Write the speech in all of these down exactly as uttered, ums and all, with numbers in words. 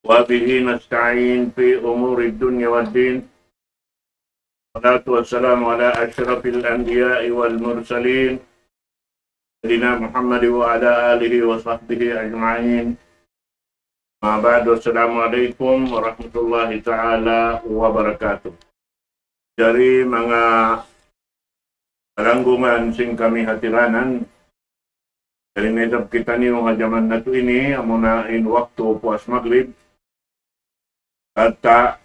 وبه نستعين في أمور الدنيا والدين. والصلاة والسلام على أشرف الأنبياء والمرسلين، سيدنا محمد وعلى آله وصحبه أجمعين. أما بعد، السلام عليكم ورحمة الله تعالى وبركاته. Jari manga palanggungan sin kami hatiranan, jari na isab kitaniyu ha jaman natu' ini, amuna in waktu puas magrib, kata'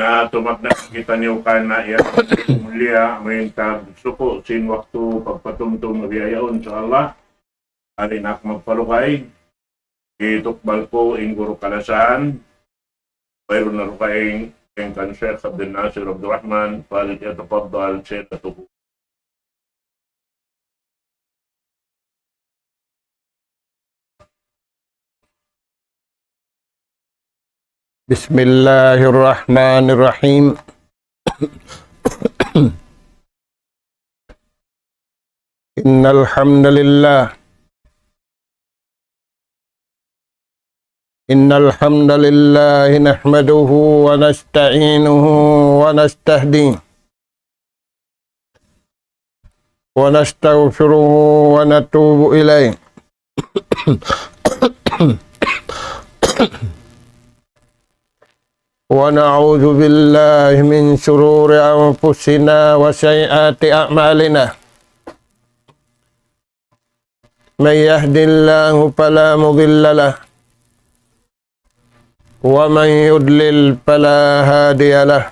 na tumakna kitaniyu kan na iya mulia, amin tagsuku' sin waktu pagpatumtum biya' yaun, insya Allah. Ari na aku magpalugay, itukbal ku in guru kalasahan, wayruun na dugaing in kan Sheikh Abdul Nasir Abdul Rahman, فليتفضل سيادته. بسم الله الرحمن الرحيم. إن الحمد لله، إن الحمد لله نحمده ونستعينه ونستهديه ونستغفره ونتوب إليه. ونعوذ بالله من شرور أنفسنا وسيئات أعمالنا. من يهد الله فلا مضل له، ومن يضلل فلا هادي له.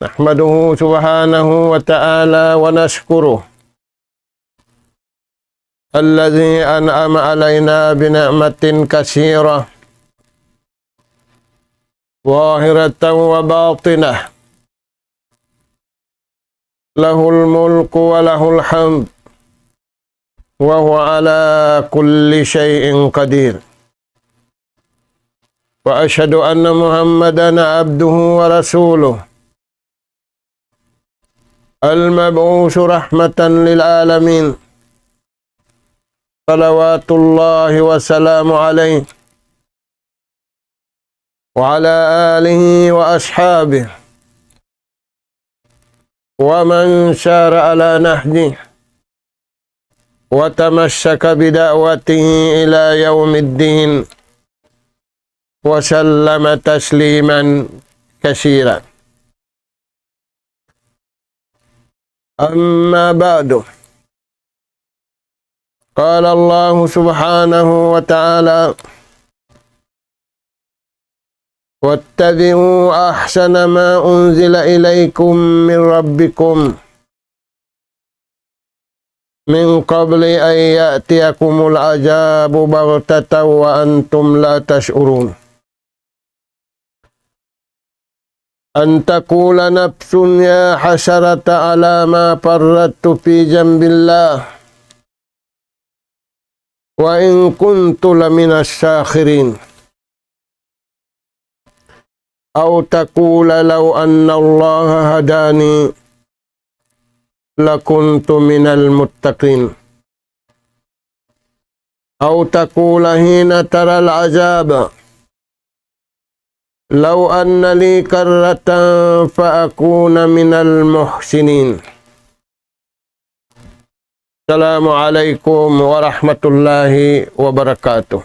نحمده سبحانه وتعالى ونشكره الذي أنعم علينا بنعمة كثيرة ظاهرة وباطنة، له الملك وله الحمد، وهو على كل شيء قدير. وأشهد أن محمدا عبده ورسوله، المبعوث رحمة للعالمين، صلوات الله وسلامه عليه وعلى آله وأصحابه ومن سار على نهجه وتمسك بدعوته إلى يوم الدين، وسلم تسليما كثيرا. أما بعد، قال الله سبحانه وتعالى: واتبعوا أحسن ما أنزل إليكم من ربكم من قبل أن يأتيكم العذاب بغتة وأنتم لا تشعرون. أن تقول نفس يا حسرة على ما فرطت في جنب الله وإن كنت لمن الساخرين. أو تقول لو أن الله هداني لكنت من المتقين. أو تقول حين ترى العذاب لو أن لي كرة فأكون من المحسنين. السلام عليكم ورحمة الله وبركاته.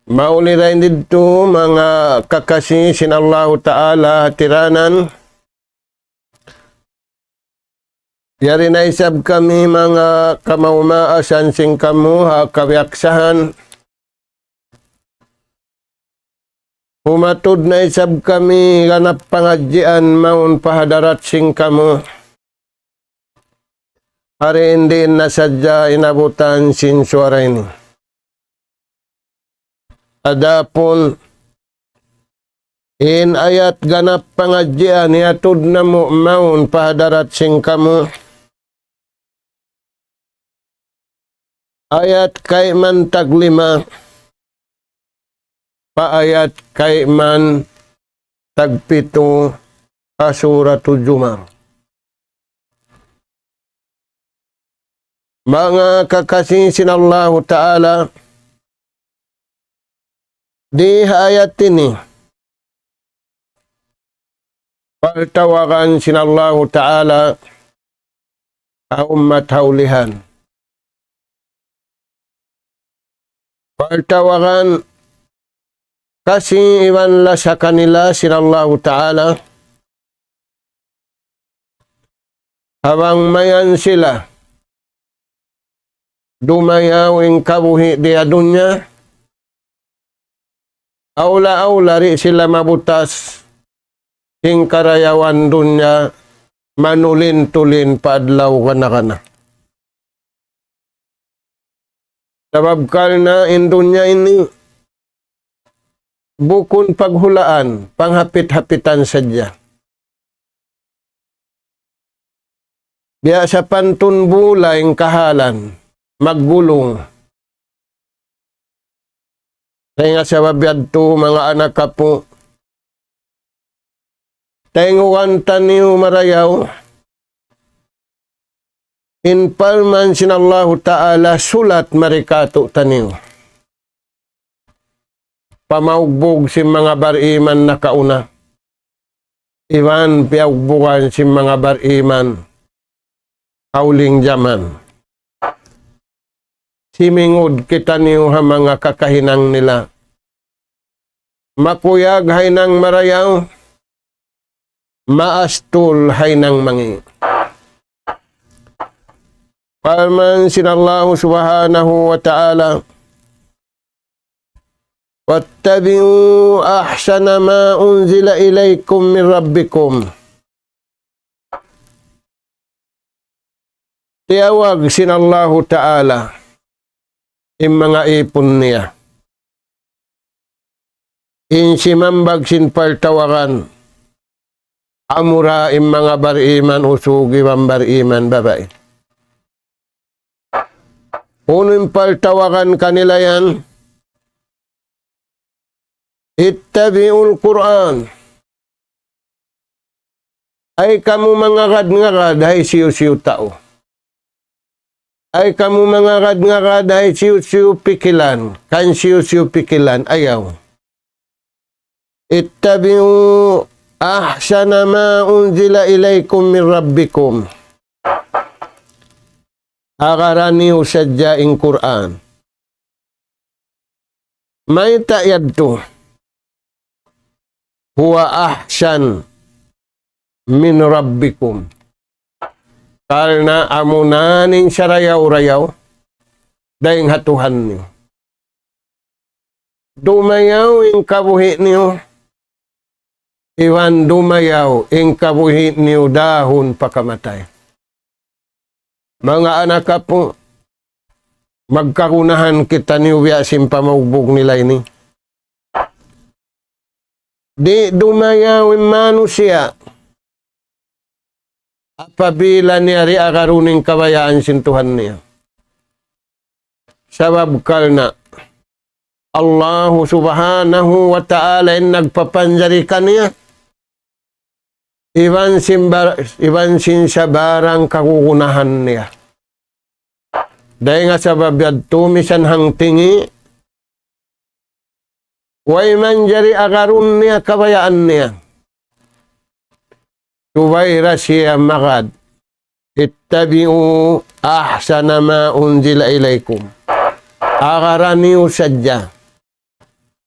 Mauli dayn didtu manga kakasi sin Allahu Ta'ala hatiranan. Yari na isab kami manga kamaumaasan sin kamu ha kabiyaksahan. Humatud na isab kami ganap pangadjian mawn pa hadarat sin kamu. Hari in diin na sadja inabutan sin suwara ini. Adapun in ayat ganap pangadjian hiyatud namu' mawn pa hadarat sin kamu. Ayat kayman taglima, pa ayat kayman tagpitu ha Suratul Zumar. Manga kakasi sin Allahu Ta'ala, di ha ayat ini, paltawagan sin Allahu Ta'ala ha ummat ha ulihan. Paltawagan kasi iban lasa kanila sin Allahu Ta'ala, ha bang mayan sila dumayaw in kabuhi' di ha dunya, awla-awla di' sila mabutas sin karayawan dunya, manulin-tulin pa adlaw kana-kana. Sabab karna' in dunya ini bukun paghulaan, panghapit-hapitan sadja. Biya' sapantun bula in kahalan, maggulung. Dayn ha sabab yadtu, manga anak apu', tayngugan taniyu marayaw in parman sin Allahu Ta'ala, sulat mari kātu'niyu. Pamaugbug sin manga bariman nakauna, iban piyaubugan sin manga bariman ha uling jaman. Simingud kitaniyu ha manga kakahinang nila. Makuyag ha hinang marayaw, maastul ha hinang mangi'. Parman sin Allahu Subhanahu wa Ta'ala, واتبعوا أحسن ما أنزل إليكم من ربكم. Tiyawag sin Allahu Ta'ala in manga īpun niya. In simambag sin paltawagan, amura in manga bariman usug iban bariman babai. Unu in paltawagan kanila yan? اتبعوا القرآن. Ay kamu mangagad-ngagad ha hisiyu-siyu tau. Ay kamu mangagad-ngagad ha hisiyu-siyu pikilan, kan hisiyu-siyu pikilan, ayaw. اتبعوا أحسن ما أنزل إليكم من ربكم. Agara niyu sadja in Qur'an. Mayta' yadtu? هو أحسن من ربكم. Karna' amuna in sarayaw-rayaw dayn ha Tuhan niyu. Dumayaw in kabuhi' niyu, iban dumayaw in kabuhi' niyu dahun pa kamatay. Manga anak apu', magkagunahan kitaniyu biya' sin pamaugbug nila ini. Di' dumayaw in manusiya' apabila niya di' agarun in kabayaan sin Tuhan niya. Sabab karna' Allahu Subhanahu wa Ta'ala in nagpapanjari kaniya iban sin bar-, iban sin sabarang kagunahan niya. Dayn ha sabab yadtu misan hangtingi', way manjari agarun niya kabayaan niya. Subay da siya magad. اتبعوا أحسن ما أنزل إليكم. Agara niyu sadja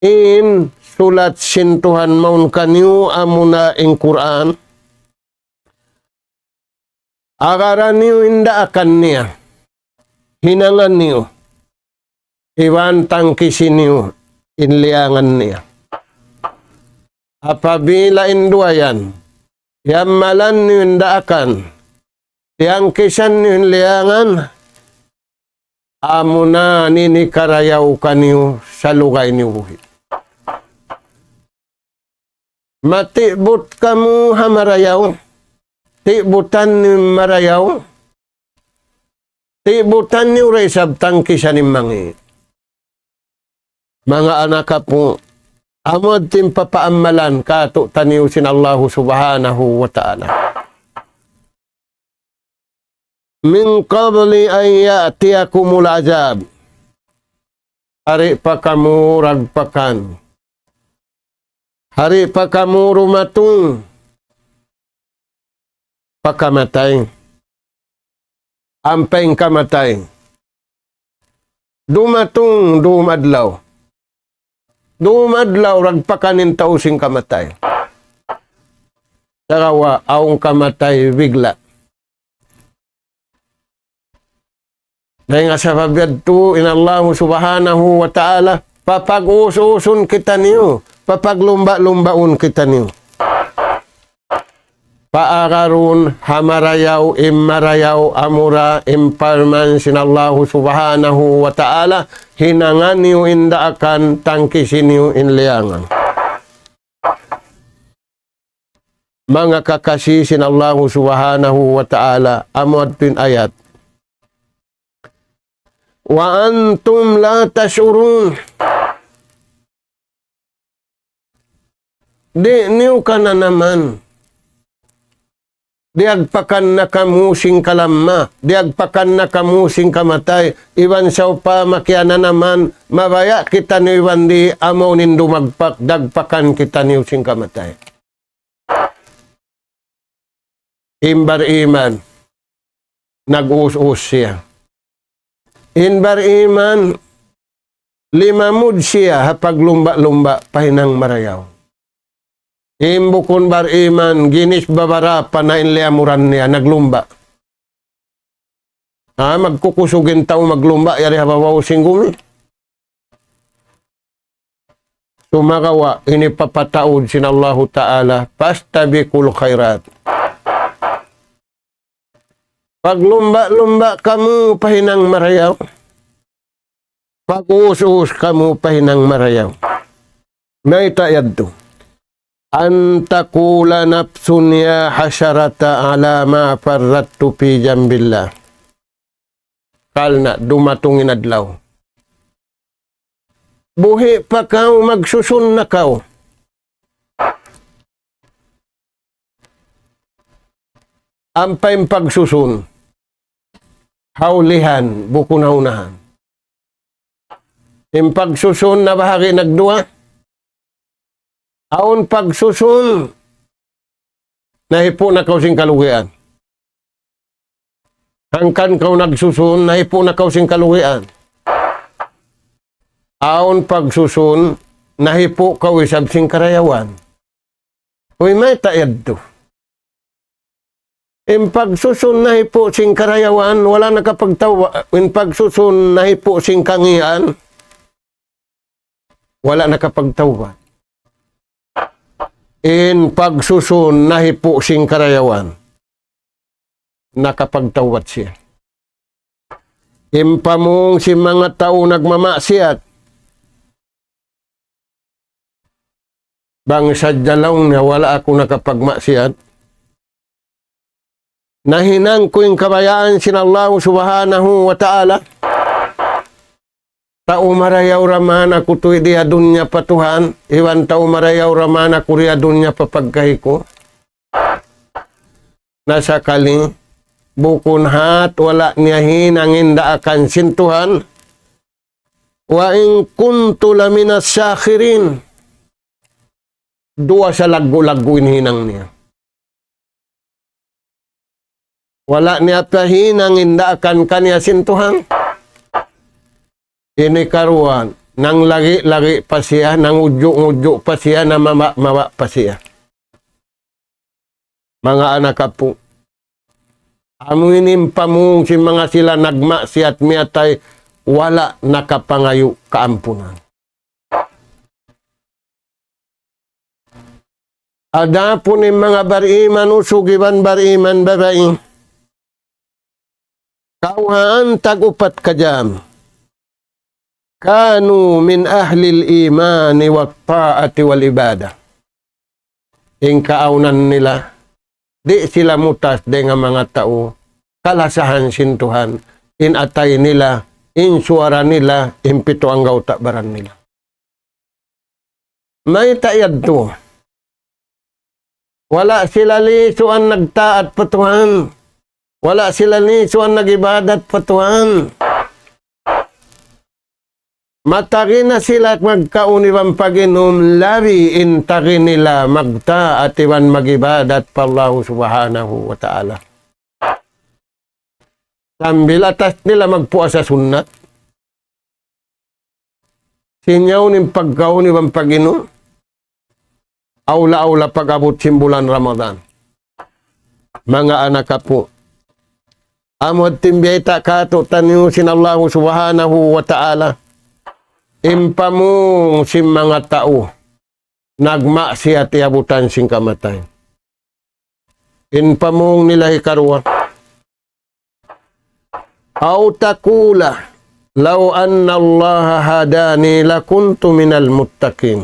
in sulat sin Tuhan mawn kaniyu amuna in Qur'an. Agara niyu in daakan niya, hinangan niyu, iban tangkisi niyu in liyangan niya. Apabila in duwa yan, iyammalan niyu in daakan, tiyangkisan niyu in liyangan, amuna in hikarayaw kaniyu salugay niyu buhi'. Matibut kamu ha marayaw, tibutan niyu in marayaw, Tibutan niyu da isab tangkisan in mangi'. Manga anak apu, amu yadtu in papaammalan kātu'niyu sin Allahu Subhanahu wa Ta'ala. من قبل أن يأتيكم العذاب. Di' pa kamu dagpakan. Di' pa kamu dumatung pa kamatay. Ampa in kamatay dumatung dum adlaw. Dum adlaw dagpakan in tau sin kamatay. Sagawa' awn kamatay bigla'. Dayn ha sabab yadtu in Allahu Subhanahu wa Ta'ala papag-us-usun kitaniyu, papaglumba'-lumbaun kitaniyu. Paagarun ha marayaw, in marayaw amura in parman sin Allahu Subhanahu wa Ta'ala, hinangan niyu in daakan, tangkisi niyu in liyangan. Manga kakasi sin Allahu Subhanahu wa Ta'ala, amu yadtu in ayat. وأنتم لا تشعرون. Di' niyu kananaman. Diyagpakan na kamu sin kalamma, diyagpakan na kamu sin kamatay, iban sawpama kiyananaman, mabaya' kitaniyu iban di' amu in dumagpak, dagpakan kitaniyu sin kamatay. In bariman, nag-us-us siya. In bariman, limamud siya ha paglumba'-lumba' pa hinang marayaw. In bukun bariman, ginis babarapa na in liyamuran niya, naglumba'. Ha, magkukusug in tau maglumba' yari ha babaw sin gumi. Sumagawa' ini papataud sin Allahu Ta'ala, فاستبقوا الخيرات. Paglumba'-lumba' kamu pa hinang marayaw. Pag-us-us kamu pa hinang marayaw. Mayta' yadtu? أن تقول نفس يا حسرة على ما فرطت في جنب الله. Karna' dumatung in adlaw. Buhi' pa kaw, magsusun na kaw. Ampa in pagsusun, ha ulihan, bukun ha unahan. In pagsusun nabahagi' nagduwa. Awn pagsusun, nahipu' na kaw sin kalugian. Hangkan kaw nagsusun, nahipu' na kaw sin kalugian. Awn pagsusun, nahipu' kaw isab sin karayawan. Uy, mayta' yadtu? In pagsusun nahipu' sin karayawan, wala' nakapagtawbat. In pagsusun nahipu' sin kangīan, wala' nakapagtawbat. In pagsusun nahipu' sin karayawan, nakapagtawbat siya. In pamung sin manga tau nagmamaksiyat, bang sadja laung niya wala' aku nakapagmaksiyat, nahinang ku in kabayaan sin Allahu Subhanahu wa Ta'ala. Tau marayaw da man aku tuud di ha dunya pa Tuhan, iban tau marayaw da man aku di ha dunya pa pagkahi ku. Na sakali, bukun hat wala' niya hinang in daakan sin Tuhan. وإن كنت لمن الساخرين. Duwa sa laggu'-laggu' in hinang niya. Wala' niya pa hinang in daakan kaniya sin Tuhan. Ini karuwa, nanglagi'-lagi' pa siya, nangudju'-ngudju' pa siya, namaba'-maba' pa siya. Manga anak apu', amu ini in pamung sin manga sila nagmaksiyat miyatay, wala' nakapangayu' kaampunan. Adapun in manga bariman usug iban bariman babai, kawhaan tag-upat kajam. كانوا من أهل الإيمان والطاعة والعبادة. In kaawnan nila, di' sila mutas dayn ha manga tau kalasahan sin Tuhan, in atay nila, in suwara nila, in pitu anggawta' baran nila. Mayta' yadtu? Wala' sila lisuan nagtaat pa Tuhan. Wala' sila lisuan nag-ibadat pa Tuhan. Matagi na sila magkaun iban pag-inum, labi in tagi nila magtaat iban mag-ibadat pa Allahu Subhanahu wa Ta'ala. Sambil atas nila magpuasa sunnat. Sin yaun in pagkaun iban pag-inum. Awla-awla pag-abut sin bulan Ramadan. Manga anak apu'. Amu in biyayta' kātu'niyu sin Allahu Subhanahu wa Ta'ala. In pamung sin manga tau nagmaksiyat iyabutan sin kamatay. In pamung nila hikaruwa. أو تقول لو أن الله هداني لكنت من المتقين.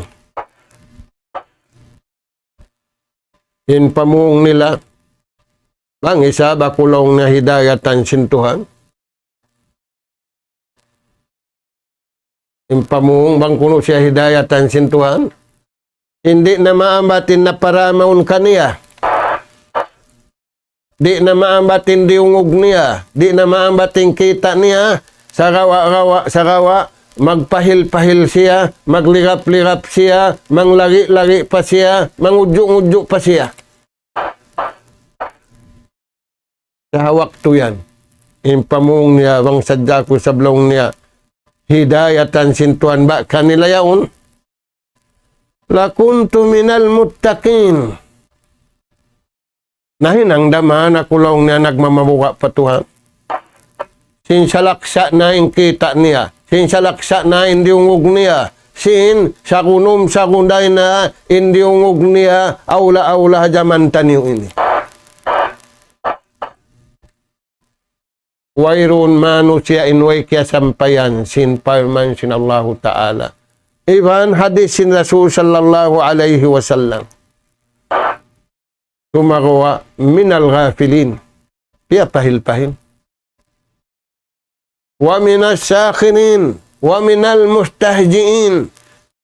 In pamung nila, bang isab aku laung niya hidayatan sin Tuhan. In pamung bang kunu' siya hidayatan sin Tuhan. Di' na maambat in naparamaun kaniya. Di' na maambat in diyungug niya. Di' na maambat in kita' niya. Sagawa'-gawa', sagawa', magpahil-pahil siya, magligap-ligap siya, manglagi-lagi pa siya, mangudju'-ngudju' pa siya. Sa waktu yan, in pamung niya, bang sadja aku sabab laung niya, hidayatan sin Tuhan ba kanila yaun. لكنت من المتقين. Nahinang da man aku laung niya nagmamabuga' pa Tuhan. Sin salaksa' na in kita' niya. Sin salaksa' na in diyungug niya. Sin sagunum-sagunday na in diyungug niya. Awla-awla ha jaman taniyu ini. Wayruun manusiya' in way kiyasampayan sin parman sin Allahu Ta'ala. Iban hadis sin Rasul sallallahu alayhi wasallam. Sumagawa' من الغافلين. Piyapahil-pahil. ومن الساخرين. ومن المستهزئين.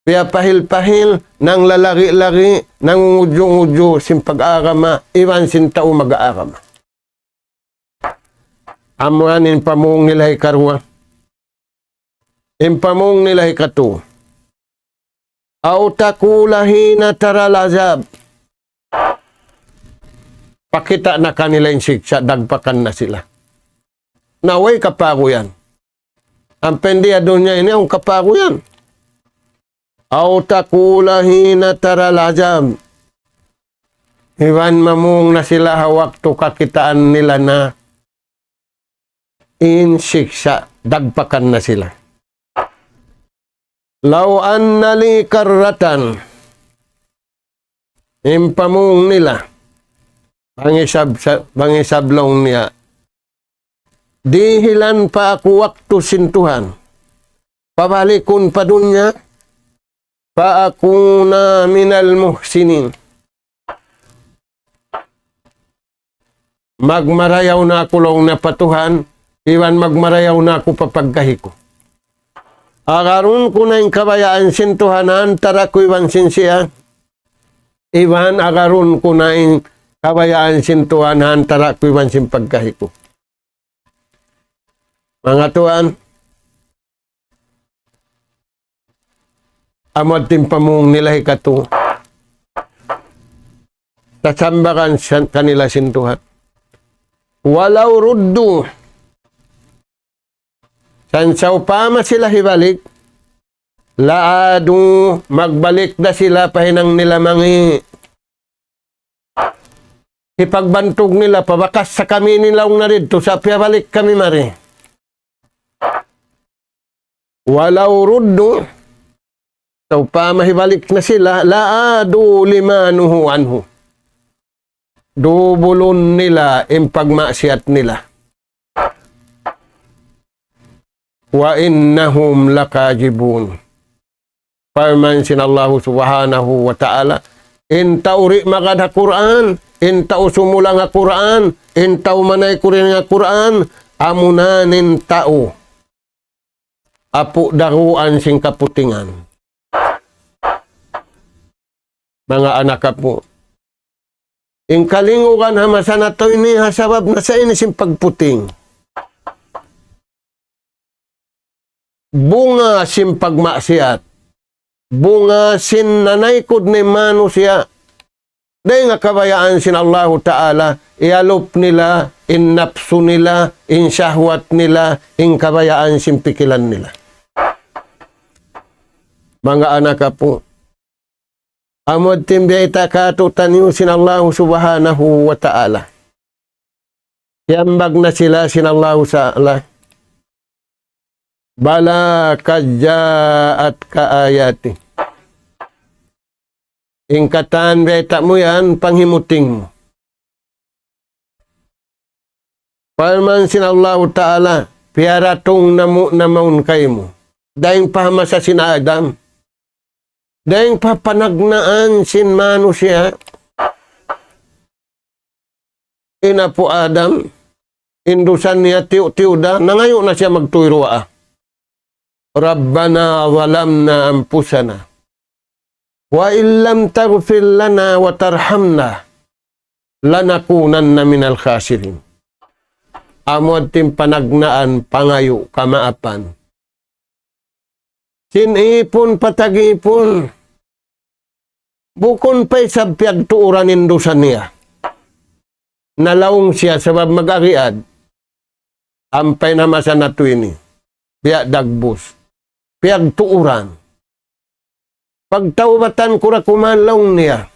Piyapahil-pahil, nanglalagi-lagi, nangungudju'-ngudju' sin pag-agama, iban sin tau mag-agama. Amu yan in pamung nila hikaruwa. In pamung nila hikatu. أو تقول حين ترى العذاب. Pakita' na kanila in siksa', dagpakan na sila. Na way kapaguyan. Ampa di ha dunya ini awn kapaguyan. أو تقول حين ترى العذاب. Iban mamung na sila ha waktu kakitaan nila na in siksa', dagpakan na sila. لو أن لي كرة. In pamung nila, bang isab, sa-, bang isab laung niya, dihilan pa aku waktu sin Tuhan, pabalikun pa dunya, فأكون من المحسنين. Magmarayaw na aku laung niya pa Tuhan, iban magmarayaw na aku pa pagkahi ku. Agarun ku na in kabayaan sin Tuhan ha antara ku iban sin siya, iban agarun ku na in kabayaan sin Tuhan ha antara ku iban sin pagkahi ku. Manga tuwan, amu in pamung nila hikatu. Tasambakan san-, kanila sin Tuhan. ولو ردوا. Sa' sawpama sila hibalik, لعادوا, magbalik da sila pa hinang nila mangi'. Hipagbantug nila pa bakas sa kami ini laung na didtu, sa' piyabalik kami mari. ولو ردوا, sawpama hibalik na sila, لعادوا لما نهوا عنه. Dubulun nila in pagmaksiyat nila. وإنهم لكاذبون. Parman sin Allahu Subhanahu wa Ta'ala, in tau di' magad ha Qur'an, in tau sumulang ha Qur'an, in tau manaykuring ha Qur'an, amuna in tau apu' daruan sin kaputingan. Manga anak apu', in kalingugan ha masa natu' ini ha sabab na sa ini sin pagputing. Bunga sin pagmaksiyat. Bunga sin nanaykud na in manusiya'. Dayn ha kabayaan sin Allahu Ta'ala, iyalup nila in napsu nila, in shahwat nila, in kabayaan sin pikilan nila. Manga anak apu', amu yadtu in biyayta' kātu'niyu sin Allahu Subhanahu wa Ta'ala. Hiyambag na sila sin Allahu Ta'ala. بلى قد جاءتك آياتي. In katan biyayta' mu yan, panghimuting mu. Parman sin Allahu Ta'ala, piyaratung namu' na mawn kaymu. Dayn pa ha masa sin Adam. Dayn pa panagnaan sin manusiya'. In apu' Adam, in dusa niya tiyu'-tiyu' da, nangayu' na siya magtuy duwaa. ربنا ظلمنا أنفسنا وإن لم تغفر لنا وترحمنا لنكونن من الخاسرين. Amu yadtu in panagnaan, pangayu' kamaapan. Sin ipun pa tag-ipun. Bukun pa isab piyagtuuran in dusa niya. Nalaung siya sabab mag-ariad. Ampa in ha masa natu' ini. Piyagdagbus. Piyagtuuran. Pagtawbatan ku ra kuman laung niya.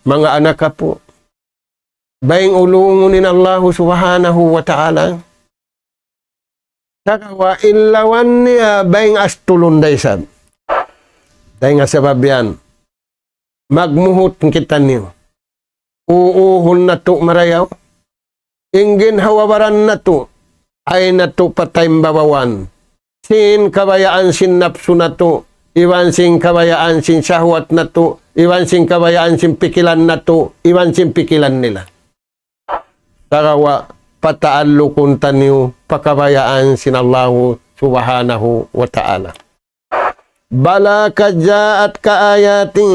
Manga anak apu'. Bang ulungun in Allahu Subhanahu wa Ta'ala. Sagawa' in lawan niya bang astulun da isab. Dayn ha sabab yan, magmuhut kitaniyu. Uuhun natu' marayaw. In ginhawa-baran natu', ayaw natu' pataymbabawan. Sin kabayaan sin napsu natu', iban sin kabayaan sin shahwat natu', iban sin kabayaan sin pikilan natu', iban sin pikilan nila. Sagawa' pataallukun taniyu pa kabayaan sin Allahu Subhanahu wa Ta'ala. بلى قد جاءتك آياتي.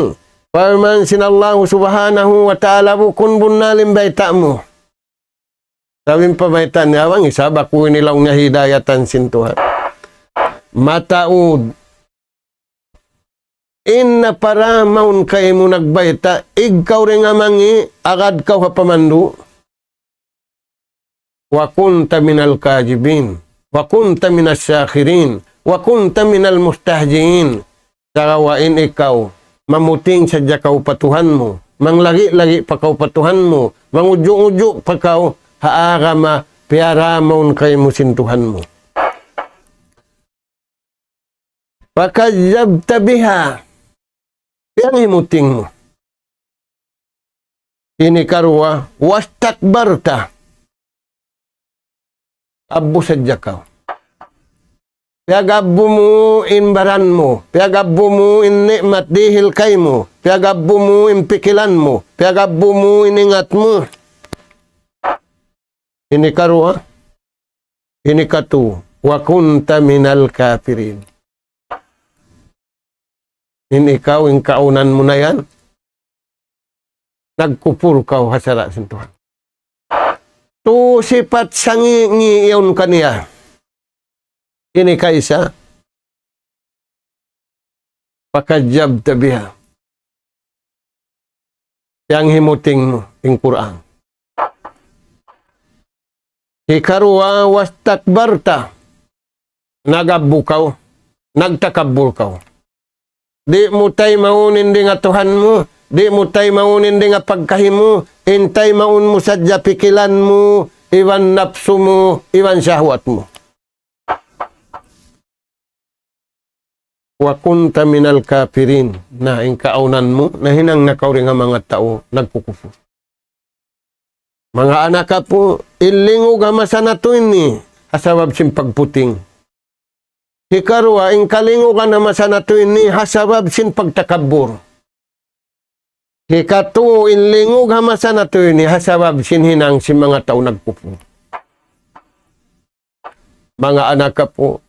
Parman sin Allahu Subhanahu wa Ta'ala, bukun bunnal in bayta' mu. Sabab in pamayta' niya, bang isab aku ini laung niya hidayatan sin Tuhan. Mataud. In napara mawn kaymu nagbayta', ikaw dayn ha mangi', agad kaw ha pamandu'. وكنت من الكاذبين، وكنت من الساخرين، وكنت من المستهزئين. Sagawa' in ikaw, mamuting sadja kaw pa Tuhan mu, manglagi'-lagi' pa kaw pa Tuhan mu, mangudju'-udju' pa kaw, ha agama, piyara mawn kaymu sin Tuhan mu. فكذبت بها. Piyanghimuting mu. Ini karuwa, واستكبرت. Abbu sadja kaw. Piyagabbu mu in baran mu, piyagabbu mu in ni'mat dihil kaymu, piyagabbu mu in pikilan mu, piyagabbu mu in ingat mu. Ini karuwa, ini katu, وكنت من الكافرين. In ikaw, in kaunan mu na yan, nagkupur kaw ha sara' sin Tuhan. Tu sipat sangi-ngi' yaun kaniya. Ini kaisa, فكذبت بها. Piyanghimuting mu in Qur'an. Hikaruwa, واستكبرت. Nagabbu kaw, nagtakabbur kaw. Di' mu taymaun in dayn ha Tuhan mu, di' mu taymaun in dayn ha pagkahi mu, in taymaun mu sadja pikilan mu, iban napsu mu, iban shahwat mu. وكنت من الكافرين. Na, in kaunan mu, nahinang na kaw dayn ha manga tau nagkukupur. Manga anak apu', in lingug ha masa natu' ini, ha sabab sin pagputing. Hikaruwa, in kalingugan ha masa natu' ini, ha sabab sin pagtakabbur. Hikatu, in lingug ha masa natu' ini, ha sabab sin hinang sin manga tau nagkupur. Manga anak apu',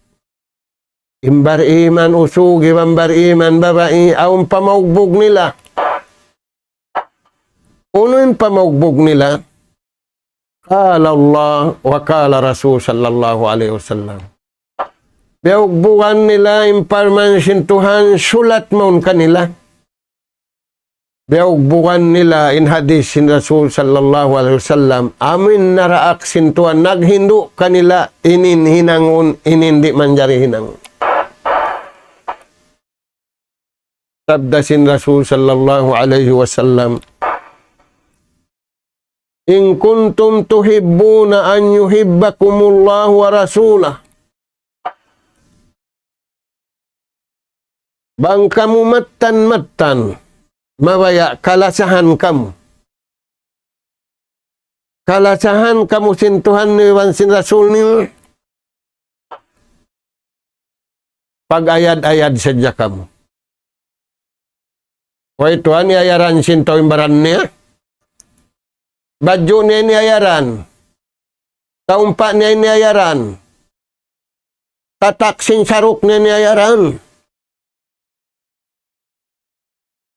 in bariman usug iban bariman babai, awn pamaugbug nila. Unu in pamaugbug nila? قال الله وقال رسول صلى الله عليه وسلم. Biyaugbugan nila in parman sin Tuhan, sulat mawn kanila. Biyaugbugan nila in hadith sin Rasul sallallahu alayhi wasallam, amu in naraak sin Tuhan, naghindu' kanila, ini in hinangun, ini in di' manjari hinangun. Sabda sin Rasul sallallahu alayhi wasallam, إن كنتم تحبون أن يحبكم الله ورسوله. Bang kamu mattan-mattan, mabaya' kalasahan kamu. Kalasahan kamu sin Tuhan niyu iban sin Rasul niyu. Pag-ayad-ayad sadja kamu. Way tuwan iyayaran sin tau in baran niya. Badju' niya in iyayaran. Taumpa' niya in iyayaran. Tatak sin saruk niya in iyayaran.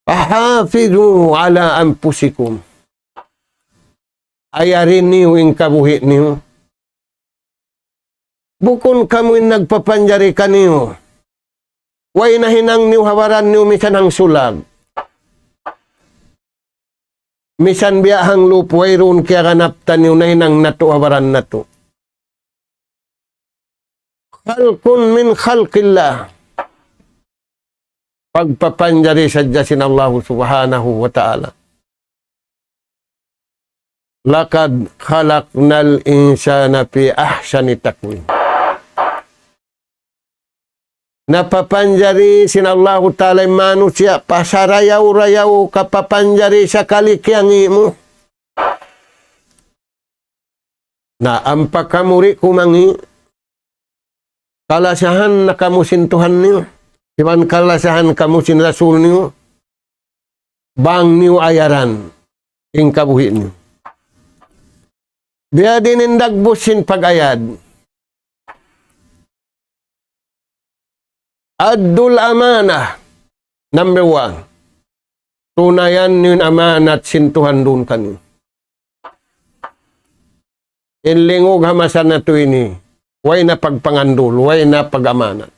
فحافظوا على أنفسكم. Ayari niyu in kabuhi' niyu. Bukun kamu in nagpapanjari kaniyu. Way nahinang niyu ha baran niyu misan hangsulag. Misan biya' hanglup, wayruun kiyaganap taniyu nahinang natu' ha baran natu'. خلق من خلق الله. Pagpapanjari sadja sin Allahu Subhanahu wa Ta'ala. لقد خلقنا الإنسان في أحسن تقويم. Napapanjari sin Allahu Ta'ala in manusiya' pa sarayaw-rayaw kapapanjari sakali kiyangi' mu. Na ampa kamu di' kumangi', kalasahan na kamu sin Tuhan niyu, iban kalasahan kamu sin Rasul niyu, bang niyu ayaran in kabuhi' niyu. Biya' diin in dagbus sin pag-ayad. أدوا الأمانة. Number one. Tunayan niyu in amanat sin Tuhan duun kaniyu. In lingug ha masa natu' ini, way na pagpangandul, way na pag-amanat.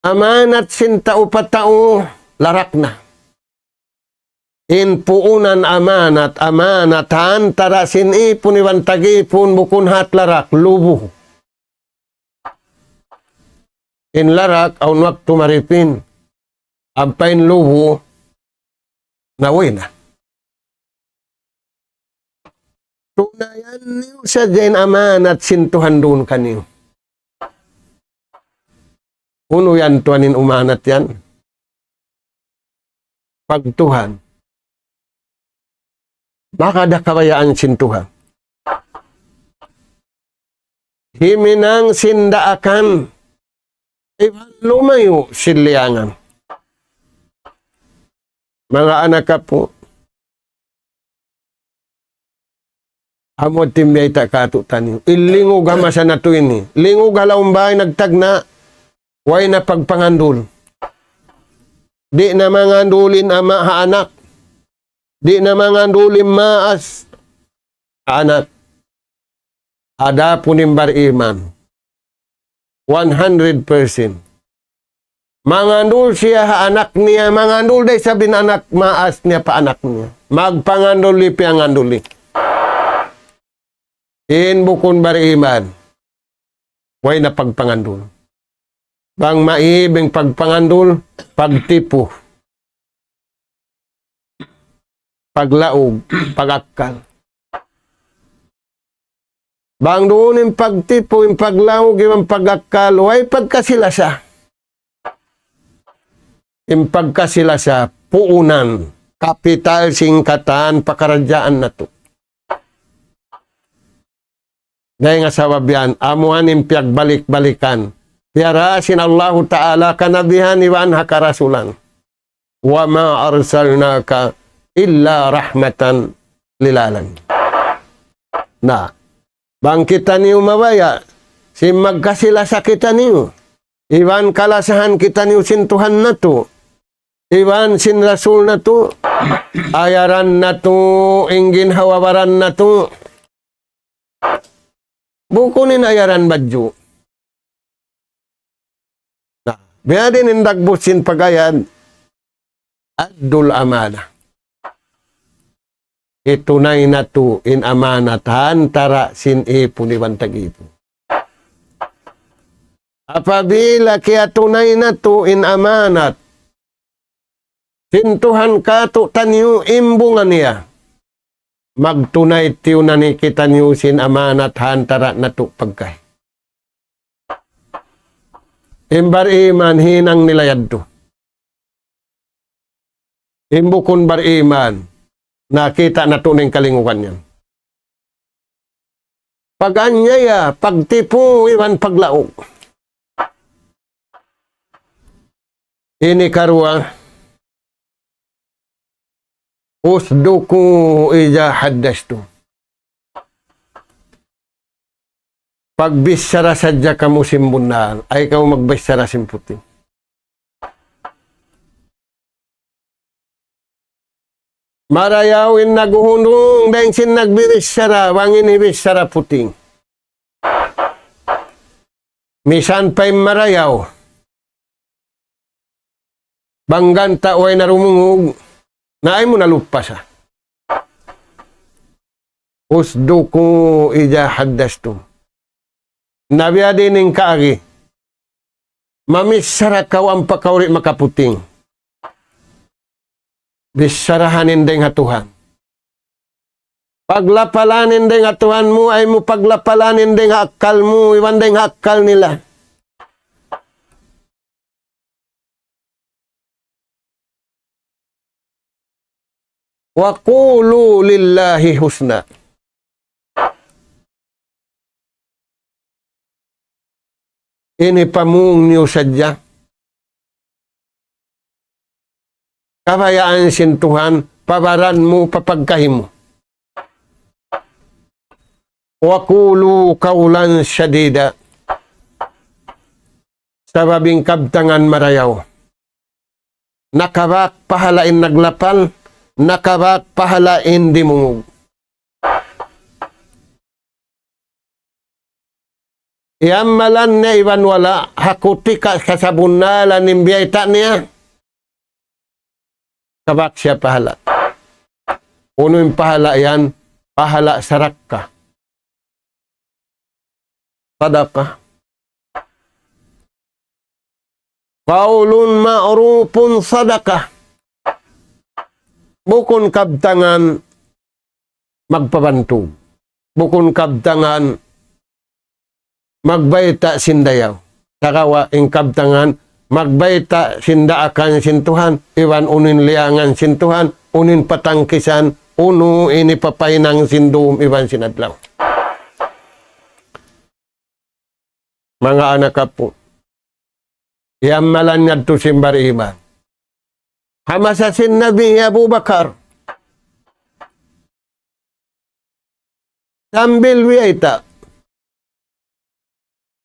Amanat sin tau pa tau, larak na. In puunan amanat, amanat ha antara' sin ipun iban tag-ipun, bukun hat larak, lubu. In larak, awn waktu maripin. Ampa in lubu, na way na. Tunayan niyu sadja in amanat sin Tuhan duun kaniyu. Unu yan tuwan in amanat yan? Pag-Tuhan. Maka da kabayaan sin Tuhan. Himinang sin daakan. Iban lumayu' sin liyangan. Manga anak apu'. Amu in biyayta' katu' taniyu. In lingug ha masa natu' ini. Lingug ha lawm bay nagtagna'. Way na pagpangandul. Di' na mangandul in ama' ha anak. Di' na mangandul in maas ha anak. Adapun in bariman, one hundred percent. Mangandul siya ha anak niya, mangandul da isab in anak maas niya pa anak niya. Magpangandul, piyangandul. In bukun bariman, way na pagpangandul. Bang maib in pagpangandul, pagtipu, paglaug, pag-akkal. Bang duun in pagtipu, in paglaug, in pag-akkal, way pagkasi-lasa. In pagkasi-lasa, puunan, kapital sin katan pakaradjaan natu'. Dayn ha sabab yan, amu yan in piyagbalik-balikan. Piyara sin Allahu Ta'ala kanabihan iban ha karasulan. وما أرسلناك إلا رحمة للعالمين. Na, Bang kitaniyu mabaya', sin magkasi-lasa kitaniyu, iban kalasahan kitaniyu sin Tuhan natu', iban sin Rasul natu', ayaran natu', in ginhawa-baran natu'. Bukun in ayaran badju'. Na, biya' diin in dagbus sin pag-ayad, addul amanah. Itunay natu' in amanat ha antara' sin ipun iban tag-ipun. Apabila kiyatunay natu' in amanat sin Tuhan kātu'niyu, imbungan niya, magtunay tiyunani kitaniyu sin amanat ha antara' natu' pagkahi. In bariman hinang nila yadtu. In bukun bariman, nakita' natu' na in kalingugan niya. Pag-anyaya, pagtipu, iban paglaug. Ini karuwa, usduku ija haddastu. Pagbichara sadja kamu sin bunnal, ayaw kamu magbichara sin puting. Marayaw in naghuhundung dayn sin nagbibichara, bang in hibichara puting. Misan pa in marayaw. Bang ganta' way na dumungug, na ayaw mu na lupasa. Usduku ija haddastum. Na biya' diin in kaagi. Mamichara kaw ampa kaw di' makaputing. Bicharahan in dayng ha Tuhan. Paglapalan in dayng ha Tuhan mu, ayaw mu paglapalan in dayng ha akkal mu, iban dayng ha akkal nila. وقولوا لله حسنا. Ini pamung niyu sadja. Kabayaan sin Tuhan, pa baran mu, pa pagkahi mu. وقولوا قولا سديدا. Sabab in kabtangan marayaw. Nakabak pahala' in naglapal, nakabak pahala' in dimungug. Iyammalan niya iban wala', ha kutika' kasabunnalan in biyayta' niya. Kabak siya pahala'. Unu in pahala' yan, pahala' sarakka. Sadaka. قول معروف صدقة. Bukun kabtangan magpabantug. Bukun kabtangan magbayta' sin dayaw. Sagawa' in kabtangan magbayta' sin daakan sin Tuhan, iban unu in liyangan sin Tuhan, unu in patangkisan, unu in hipapahinang sin dum iban sin adlaw. Manga anak apu'. Iyammalan yadtu sin bariman. Ha masa sin Nabi hi Abu Bakar. Sambil biyayta'.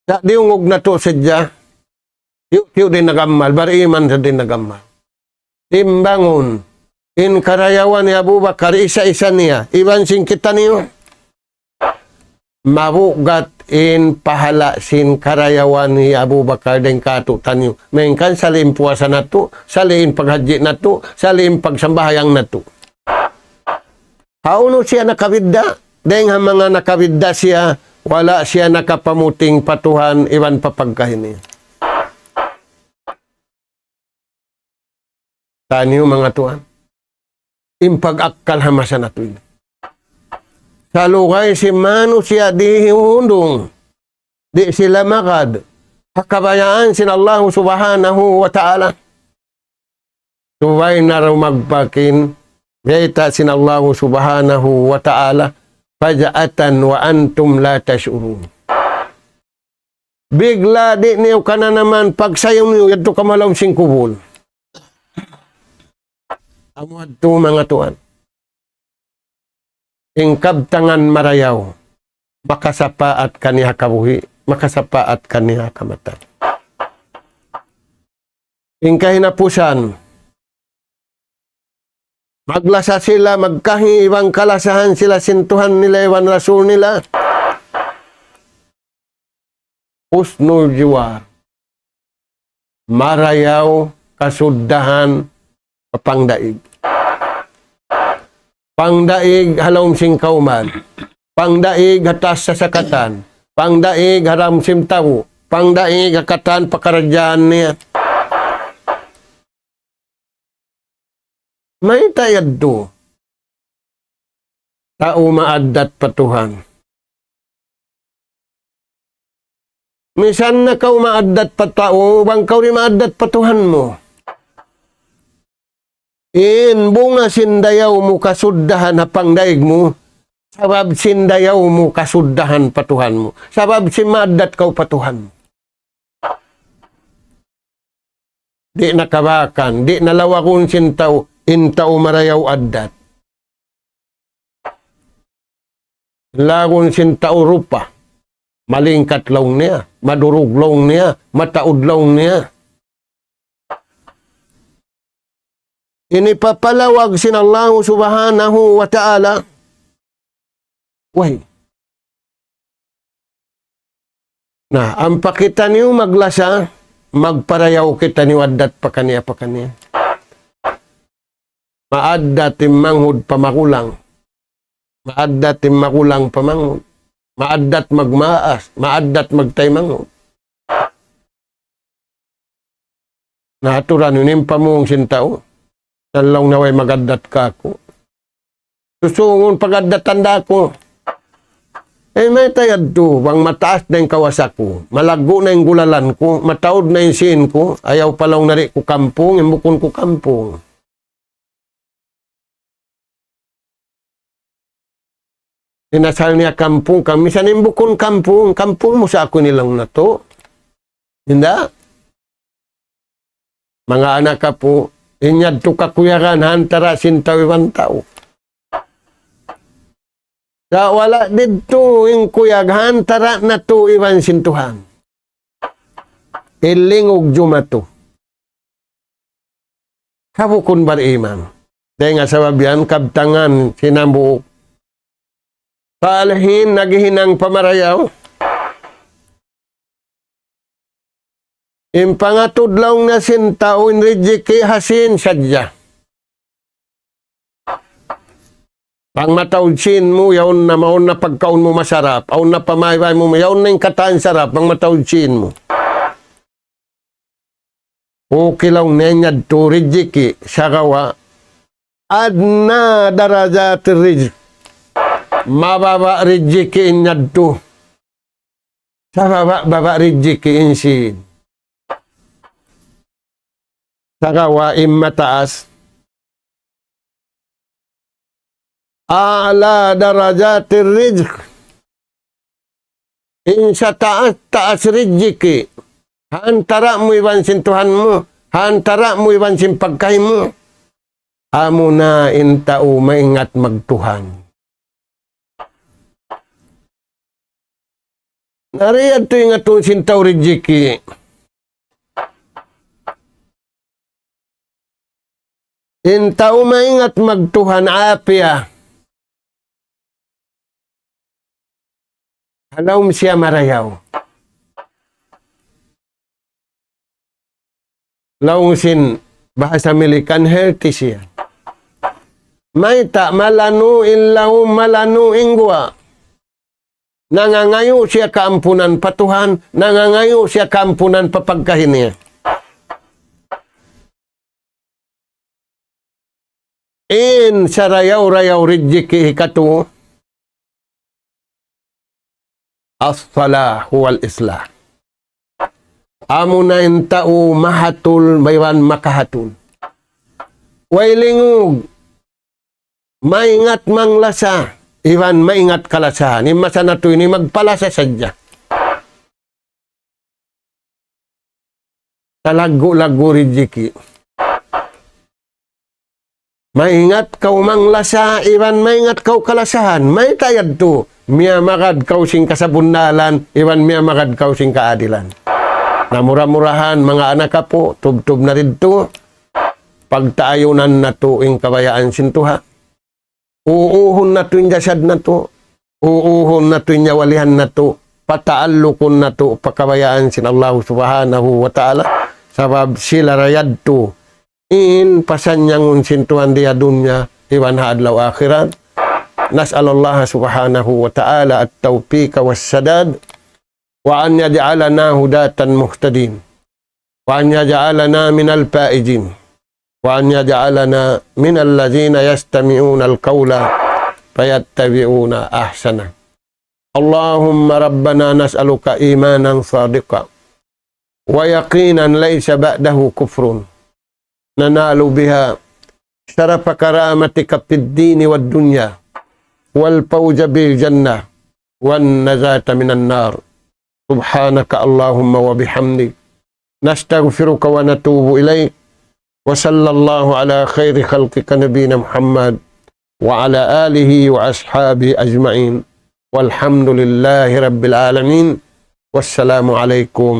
Sa' diyungug natu' sadja. Tiyu'-tiyu' di' nagammal, bariman sadja di' nagammal. Timbangun. In karayawan hi Abu Bakar, isa-isa niya. Iban sin kitaniyu. Mabugat in pahala' sin karayawan hi Abu Bakar dayng kātu'niyu. Malayngkan sali' in puasa natu', sali' in paghajji natu', sali' in pagsambahayang natu'. Hawnu siya nakabidda', dayng ha manga nakabidda' siya, wala' siya nakapamuting pa Tuhan iban pa pagkahi niya. Taniyu manga tuwan. In pag-akkal ha masa natu' ini. Salugay sin manusiya' di' hihundung. Di' sila magad. Ha kabayaan sin Allahu Subhanahu wa Ta'ala. Subay na raw magpakin. Biyayta' sin Allahu Subhanahu wa Ta'ala. فجأة وأنتم لا تشعرون. Bigla' di' niyu kananaman pagsayun niyu yadtu kamu ha lawm sin kubul. Amu yadtu manga tuwan. In kabtangan marayaw. makasapaat kaniya ha kabuhi', makasapaat kaniya ha kamatay. In kahinapusan, maglasa sila, magkahi iban kalasahan sila sin Tuhan nila iban Rasul nila. Husnul jiwar. Marayaw kasuddahan pangdaig. Pangdaig ha lawm sin kawman. Pangdaig ha taas sasakatan. Pangdaig ha lawm sin tau. Pangdaig ha katan pakaradjaan niya. Mayta' yadtu? Tau maaddat pa Tuhan. Misan na kaw maaddat pa tau, bang kaw di' maaddat pa Tuhan mu. In bunga sin dayaw mu kasuddahan ha pangdaig mu, sabab sin dayaw mu kasuddahan pa Tuhan mu. Sabab sin maaddat kaw pa Tuhan mu. Di' na kabakan, di' na lawagun sin tau, in tau marayaw addat. Lagun sin tau rupa, malingkat laung niya, madurug laung niya, mataud laung niya. Ini papalawag sin Allah Subhanahu wa Ta'ala. Way. Na, ampa kitaniyu maglasa, magparayaw kitaniyu addat pakaniya-pakaniya. Maaddat in manghud pa magulang. Maaddat in magulang pa manghud. Maaddat magmaas, maaddat magtaymanghud. Na aturan yun in pamung sin tau. Laung na way magaddat kāku'. Susungun pagaddatan da aku. Eh, mayta' yadtu, bang mataas na in kawasa ku, malaggu' na in gulalan ku, mataud na in sīn ku, ayaw pa laung na di' ku kampung, in bukun ku kampung. In asal niya kampung, kam-, misan in bukun kampung, kampung mu sa aku ini laung natu'. Hinda? Manga anak apu', in yadtu kakuyagan ha antara' sin tau iban tau. Sa' wala' didtu in kuyag ha antara' natu' iban sin Tuhan. In lingug jumatu. Ha bukun bariman. Dayn ha sabab yan, kabtangan sin hambuuk salihin naghihinang pa marayaw. In pangatud laung na sin tau in rijiki' ha sīn sadja. Bang mataud sīn mu, yaun na, mawn na pagkaun mu masarap. Awn na pamaybay mu, yaun na in katan sarap, bang mataud sīn mu. Okay laung niya yadtu rijiki', sagawa'. Adna darajatir rizq. Mababa' rijiki' in yadtu. Sa baba'-baba' rijiki' in sīn. Sagawa' in mataas. A'la darajatir rizq. In sataas-taas rijiki'. Ha antara' mu iban sin Tuhan mu. Ha antara' mu iban sin pagkahi mu. Amuna in tau maingat magtuhan. Na di' yadtu ingatun sin tau rijiki'. In tau maingat magtuhan apiya. Ha lawm siya marayaw. Laung sin bahasa Milikan, healthy siya. Mayta'? Malanu' in lawm, malanu' in guwa'. Nangangayu' siya kaampunan pa Tuhan, nangangayu' siya kaampunan pa pagkahi niya. In sarayaw-rayaw rijiki' hikatu, as-salah wal islah. Amuna in tau mahatul, iban makahatul. Way lingug, maingat manglasa, iban maingat kalasahan. In masa natu' ini magpalasa sadja. Talaggu'-laggu' rijiki'. Maingat kaw manglasa, iban maingat kaw kalasahan. Mayta' yadtu, miyamagad kaw sin kasabunnalan, iban miyamagad kaw sin kaadilan. Na mura-murahan, manga anak apu', tubtub na didtu, pagtaayunan natu' in kabayaan sin Tuhan. Uuhun natu' in jasad natu'. Uuhun natu' in nyawalihan natu'. Pataallukun natu' pa kabayaan sin Allah Subhanahu wa Ta'ala. Sabab sila ra yadtu in pasanyangun sin Tuhan di ha dunya iban ha adlaw akhirat. نسأل الله سبحانه وتعالى التوفيق والسداد، وأن يجعلنا هداة مهتدين، وأن يجعلنا من الفائزين، وأن يجعلنا من الذين يستمعون القول فيتبعون أحسنه. اللهم ربنا نسألك إيمانا صادقا ويقينا ليس بعده كفر، ننال بها شرف كرامتك في الدين والدنيا، والفوز بالجنة، والنجاة من النار. سبحانك اللهم وبحمدك، نستغفرك ونتوب إليك. وصلى الله على خير خلقك نبينا محمد وعلى آله وأصحابه أجمعين. والحمد لله رب العالمين. والسلام عليكم